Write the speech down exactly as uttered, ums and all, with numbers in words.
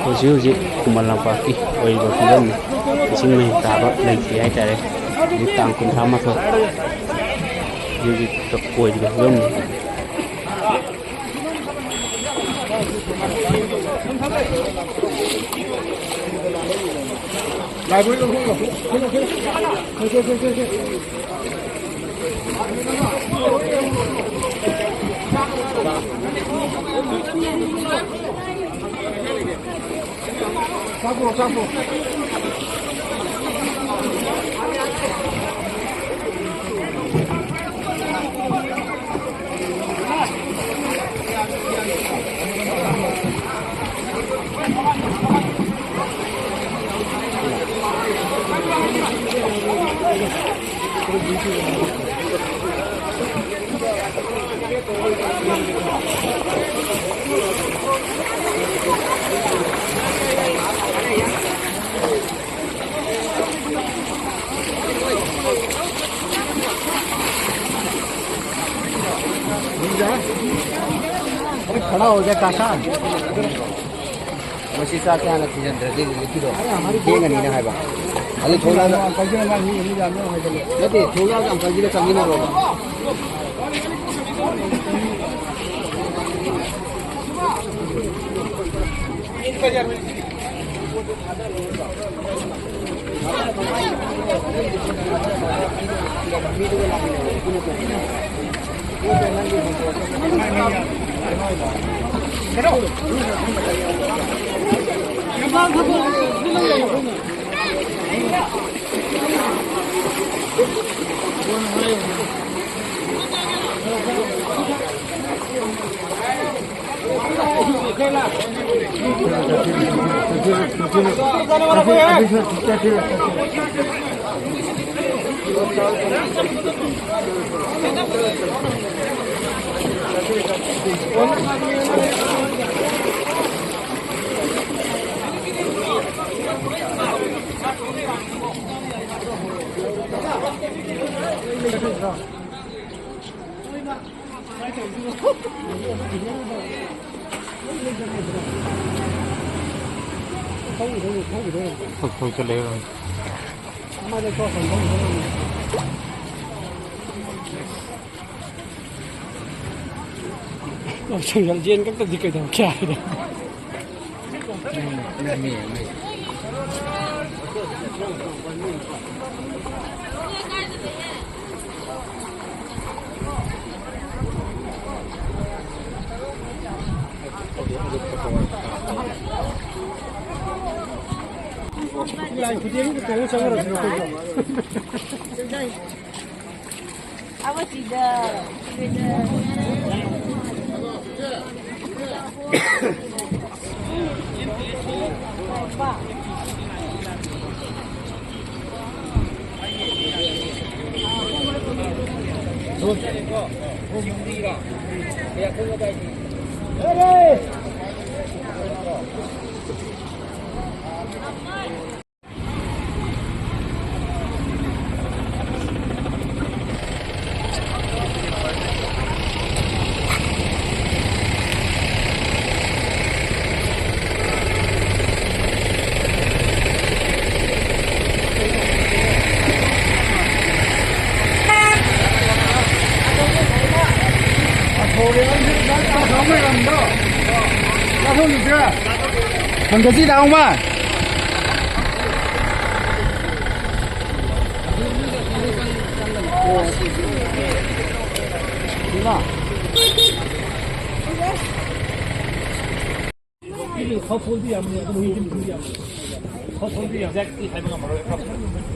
ꯍꯧꯖꯤꯛ ꯍꯧꯖꯤꯛ ꯈꯨꯃꯟ ꯂꯝꯄꯥꯛꯀꯤ ꯑꯣꯏꯔꯤꯕ ꯐꯤꯕꯝꯅꯤ꯫ ꯏꯁꯤꯡ ꯃꯍꯤꯛ ꯇꯥꯕ ꯂꯩꯇ꯭ꯔꯤ ꯍꯥꯏꯇꯥꯔꯦ꯫ ꯍꯧꯖꯤꯛ ꯇꯥꯡ ꯀꯨꯟꯊ꯭ꯔꯥ ꯃꯥꯊꯣꯏ꯫ ꯍꯧꯖꯤꯛ ꯍꯧꯖꯤꯛ ꯀꯣꯏꯔꯤꯕ ꯐꯤꯕꯝꯅꯤ꯫ ꯈꯔ ꯈꯔ ꯑꯣꯏꯒꯦ ꯀꯥꯀꯥ꯫ ꯃꯁꯤ ꯆꯥꯛꯁꯦ ꯍꯥꯟꯅ ꯊꯤꯖꯤꯟꯗ꯭ꯔꯗꯤ ꯍꯧꯖꯤꯛꯀꯤꯗꯣ ꯊꯦꯡꯉꯅꯤꯅ ꯍꯥꯏꯕ꯫ ꯑꯗꯨ ꯊꯣꯛꯂꯛꯑꯒ ꯅꯠꯇꯦ, ꯊꯣꯛꯂꯛꯑꯒ ꯑꯪꯀꯜꯒꯤꯗ ꯆꯪꯃꯤꯟꯅꯔꯣꯕ꯫ ꯊꯧ-, ꯊꯧ-, ꯊꯧ-, ꯊꯧ-, ꯊꯧ-, ꯊꯧ ꯆꯠꯂꯦ꯫ ꯑꯃꯗ ꯊꯣꯛꯑꯀꯥꯟꯗ ꯊꯧ-, ꯊꯧ-, ꯁꯪꯒꯜ ꯆꯦꯟ ꯈꯛꯇꯗꯤ ꯀꯩꯗꯧꯔꯒꯦ ꯍꯥꯏꯅ꯫ ꯂꯥꯏ ꯈꯨꯗꯦꯡꯗ ꯇꯣꯡꯉ ꯆꯪꯉꯨꯔꯁꯤꯔꯣ ꯑꯩꯈꯣꯏꯁꯨ? ꯑꯕ ꯁꯤꯗ, ꯁꯤꯗ꯫ ꯍꯪꯒꯠꯁꯤ ꯂꯥꯛꯑꯣ ꯃꯥ꯫ ꯍꯥꯎꯁꯍꯣꯜꯗꯤ ꯌꯥꯝꯅꯤ, ꯑꯗꯨꯝ ꯍꯨꯏꯗꯤ ꯌꯥꯝꯅꯤ꯫ ꯍꯥꯎꯁꯍꯣꯜꯗꯤ ꯌꯥꯝ ꯑꯦꯛꯖꯦꯛꯇꯤ ꯍꯥꯏꯕ ꯉꯝꯃꯔꯣꯏ꯫